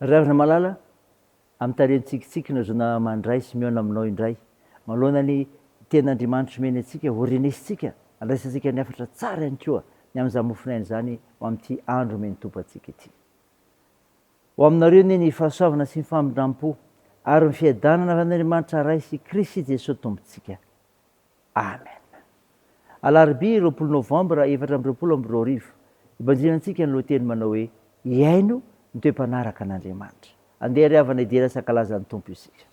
Ry havana malala, amin'ny tarehy mitsikitsiky no ahazoana mandray sy mihaona aminao indray. Manoloana ny Tenin'Andriamanitra omeny antsika, ho renesintsika, andraisantsika ny hafatra tsara ihany koa ny amin'izany mofon'aina izany ho amin'ity andro omen'ny Tompo antsika ity. Ho aminareo anie ny fahasoavana sy ny famindram-po ary ny fiadanana avy amin'Andriamanitra Ray sy Kristy Jesoa Tompontsika. Amen. Alarobia 20 novambra 2024, ibanjinantsika ny lohateny manao hoe Hihaino ny toe-panaraka an'Andriamanitra. Andeha ry havana hidera sy hankalaza ny Tompo isika.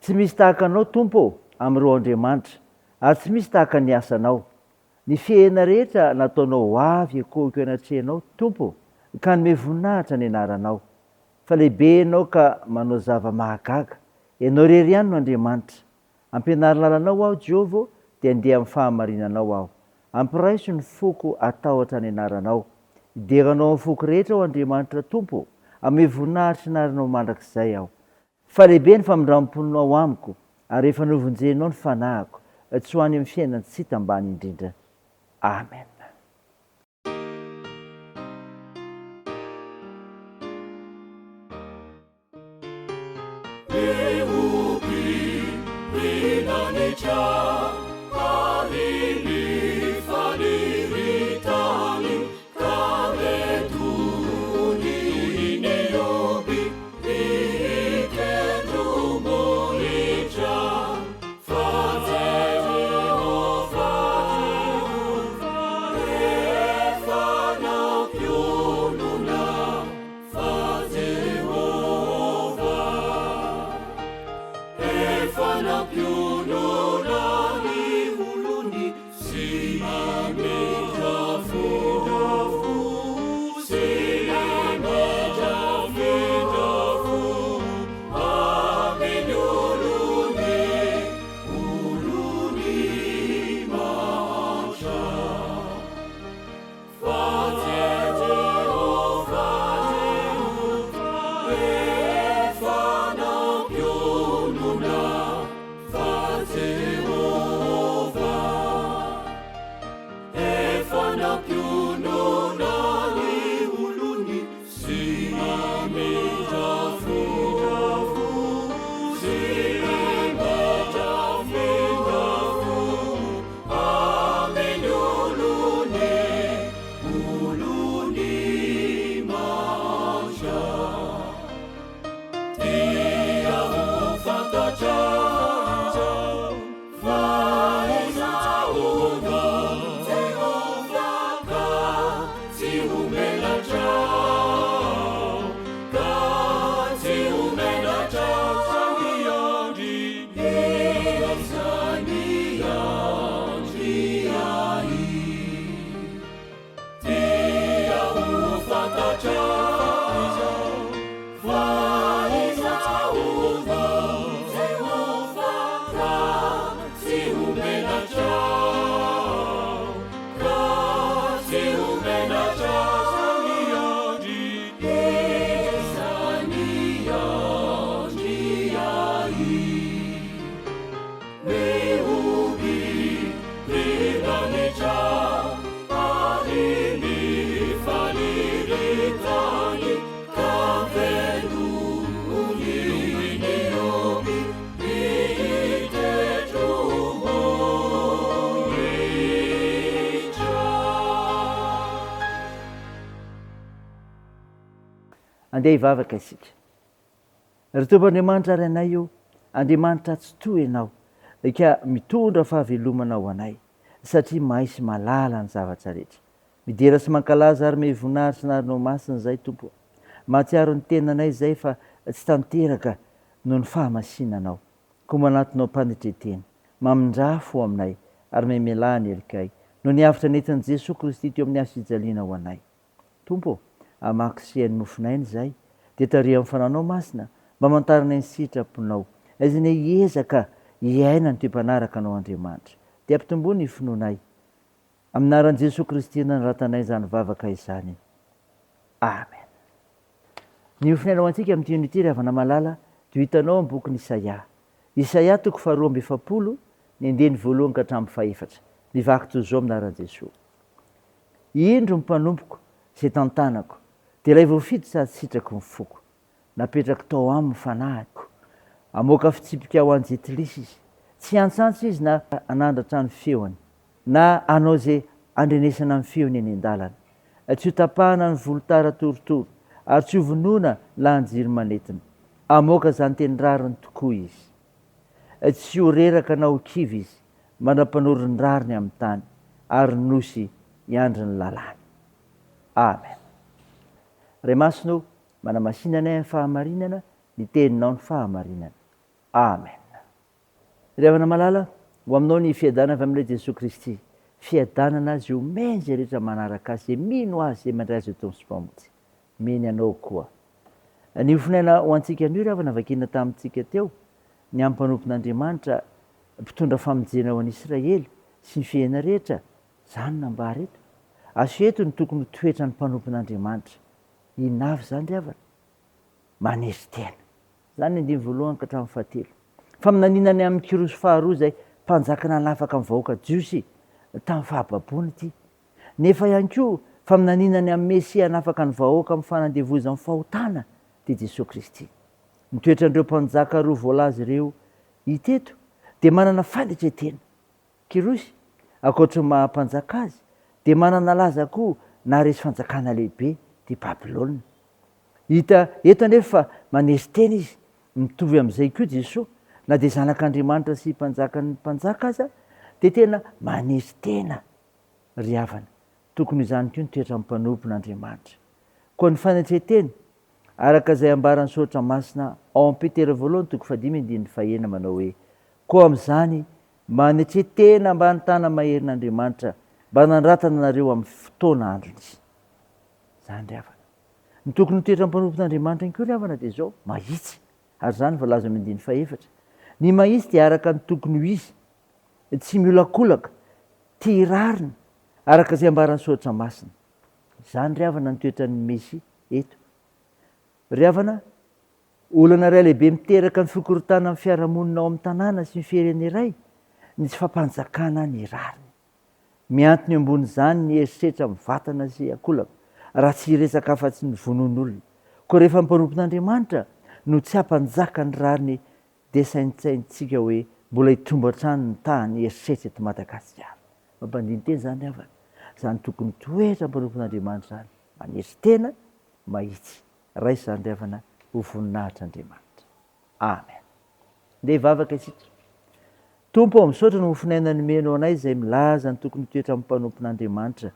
Tsy misy tahaka Anao Tompo ô, amin'ireo andriamanitra, ary tsy misy tahaka ny asanao. Ny fihena rehetra nataonao ho avy hikohoko eo anatrehanao, Tompo ô, ka hanome voninahitra ny anaranao. Fa lehibe Ianao ka manao zava-mahagaga. Ianao irery ihany no Andriamanitra. Ampianaro lalanao aho, Jehovah ô, dia handeha amin'ny fahamarinanao aho. Ampiraiso ny foko hatahotra ny anaranao. Hidera Anao amin'ny foko rehetra aho, Andriamanitra Tompo ô. Hanome voninahitra ny anaranao mandrakizay aho. Fa lehibe ny famindram-ponao amiko, ary efa novonjenao ny fanahiko, tsy ho any amin'ny fiainan-tsy hita ambany indrindra. Amen. Andeha hivavaka isika. Ry Tompo Andriamanitra ary anay o, Andriamanitra Tsitoha Ianao, ka mitondra fahavelomana ho anay, satria mahay sy mahalala ny zavatra rehetra. Midera sy mankalaza ary mehy voninahitra sy anaranao masina izahay Tompo o. Mahatsiaro ny tenanay izahay fa tsy tanteraka noho ny fahamasinanao. Koa manatona ao am-panetren-tena. Mamindrà fo aminay ary memelà ny helokay noho ny avotra nentin'i Jesoa Kristy teo amin'ny hazo fijaliana ho anay. Tompo ô, hamaky sy hihaino mofon'aina izahay, dia tariho amin'ny Fananao Masina mba hamantaranay ny sitraponao. Aiza anie hiezaka hiaina ny toe-panaraka Anao Andriamanitra. Dia ampitomboy ny finoanay. Amin'ny anaran'i Jesoa Kristy nanoratanay izany vavaka izany. Amen. Ny mofon'aina ho antsika amin'ity anio ity ry havana malala dia ho hitanao amin'ny bokin'i Isaia. Isaia toko faharoa amby efapolo, ny andininy voalohany ka hatramin'ny fahefatra. Mivaky toy izao amin'ny anaran'i Jesoa. Indro ny mpanompoko izay tantanako. Dia ilay voafidy sady sitraky ny foko. Napetrako tao aminy ny fanahiko. Hamoaka fitsipika ho an'i Jentilisa izy. Tsy hiantsaantsa izy na hanandratra ny feony, na hanao izay handrenesana ny feony eny an-dalana. Tsy hotapahana ny volotara torotoro, ary tsy hovonoina lahan-jiro manetona. Hamoaka izany teny rariny tokoa izy. Tsy ho reraka na ho kivy izy, mandra-panoro ny rariny amin'ny tany, ary ny nosy hiandry ny lalàny. Amen. Ray Masina o, manamasina anay amin'ny fahamarinana, ny Teninao ny fahamarinana. Amen. Ry havana malala, ho aminao ny fiadanana avy amin'ilay Jesoa Kristy. Fiadanana Azy omeny izay rehetra manaraka Azy, izay mino Azy, izay mandray Azy ho Tompo sy Mpamonjy. Omeny anao koa. Ny hofonaina ho antsika anio ry havana vakina tamintsika teo, ny amin'ny mpanompon'Andriamanitra mpitondra famonjena ho an'Israely sy ny fihena rehetra, izany no nambara eto. Aseho eto ny tokony ho toetran'ny mpanompon'Andriamanitra. Inona avy izany ry havana? Manery tena. Izany ny andininy voalohany ka hatramin'ny fahatelo. Faminaniana ny amin'i Kyrosy faharoa izay mpanjaka nanafaka ny vahoaka jiosy tamin'ny fahababoana ity. Nefa ihany koa faminaniana ny amin'ny Mesia hanafaka ny vahoaka amin'ny fanandevozan'ny fahotana dia Jesoa Kristy. Ny toetran'ireo mpanjaka roa voalaza ireo hita eto dia manana fanetren-tena. Kyrosy, ankoatry ny maha mpanjaka azy, dia manana laza koa naharesy fanjakana lehibe dia Babylona. Hita eto anefa fa manery tena izy. Mitovy amin'izay koa Jesoa, na dia Zanak'Andriamanitra sy Mpanjakan'ny mpanjaka aza, dia tena manery tena ry havana. Tokony ho izany koa ny toetran'ny mpanompon'Andriamanitra. Koa ny fanetren-tena, araka izay ambaran'ny Soratra Masina ao amin'ny Petera voalohany toko fahadimy andininy fahenina manao hoe, Koa amin'izany, manetre tena ambany tana-maherin'Andriamanitra mba hanandratana anareo amin'ny fotoana androny. Izany ry havana. Ny tokony ho toetran'ny mpanompon'Andriamanitra ihany koa ry havana dia izao, mahitsy. Ary izany voalaza amin'ny andininy fahefatra. Ny mahitsy dia araka ny tokony ho izy, tsy miolakolaka, tia rariny, araka izay ambaran'ny Soratra Masina. Izany ry havana ny toetran'ny Mesia eto. Ry havana, olana iray lehibe miteraka ny fikorontanan'ny fiarahamonina ao amin'ny tanàna sy ny firenena iray ny tsy fampanjakana ny rariny. Mihantona eo ambonin'izany ny herisetra amin'ny vatana sy akolaka, raha tsy hiresaka afa-tsy ny vonoan'olona. Koa rehefa ny mpanompon'Andriamanitra no tsy hampanjaka ny rariny dia saintsaintsika hoe mbola hitombo hatrany ny tahan'ny herisetra eto Madagasikara. Mampandini-tena izany ry havana. Izany tokony toetra mpanompon'Andriamanitra izany. Manery tena, mahitsy. Raiso izany ry havana ho voninahitr'Andriamanitra. Amen. Ndeha hivavaka isika. Tompo ô, misaotra ny mofon'aina nomenao anay izay milaza ny tokony ho toetra amin'ny mpanompon'Andriamanitra,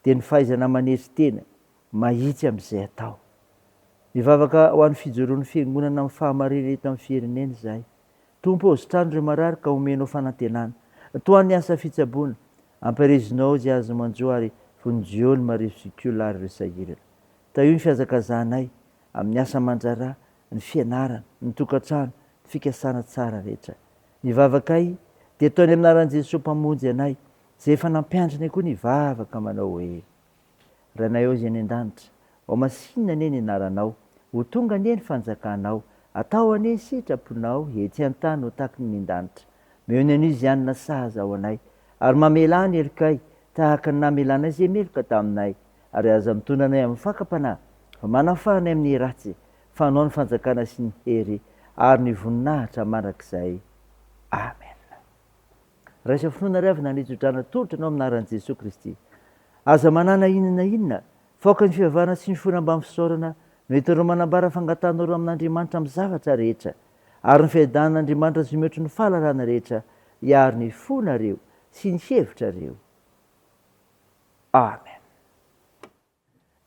dia ny fahaizana manery tena, mahitsy amin'izay atao. Mivavaka ho an'ny fijoroan'ny Fiangonana amin'ny fahamarinana eto amin'ny firenena izahay. Tompo ô, sitrano ireo marary ka omenao fanantenana. Tohano ny asa fitsaboana. Ampaherezinao izay azo manjo ary vonjeo ny marivo sy kola ary ireo sahirana. Tahio ny fihazakazahanay amin'ny asa aman-draharaha, ny fianarana, ny tokantrano, ny fikasana tsara rehetra. Ny vavakay dia ataony amin'ny anaran'i Jesoa Mpamonjy anay, izay efa nampiandrinay koa ny vavaka manao hoe. Rainay ao izay any an-danitra, hohamasinina anie ny anaranao, ho tonga anie ny fanjakanao, atao anie ny sitraponao ety an-tany ho tahaky ny an-danitra. Omeo ny anio izay hanina sahaza ho anay, ary mamelà ny helokay, tahaka ny namelanay izay meloka taminay, ary aza mitondra anay amin'ny fakam-panahy, fa manafaha anay amin'ny ratsy, fa Anao ny fanjakana sy ny hery ary ny voninahitra mandrakizay. Amen. Raiso finoana ry havana ny tsodrano atolotra anao amin'ny anaran'i Jesoa Kristy. Aza manana inona na inona, fa aoka ny fivavahana sy ny finoana mbamin'ny fisaorana no entinareo manambara fangatahanareo amin'Andriamanitra amin'ny zavatra rehetra. Ary ny fiadanan'Andriamanitra izay mihoatry ny fahalalana rehetra hiaro ny fonareo sy ny hevitrareo. Amen.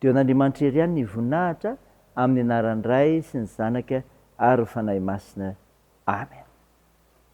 Dia ho an'Andriamanitra irery ihany ny voninahitra, amin'ny anaran'ny Ray sy ny Zanaka ary ny Fanahy Masina. Amen.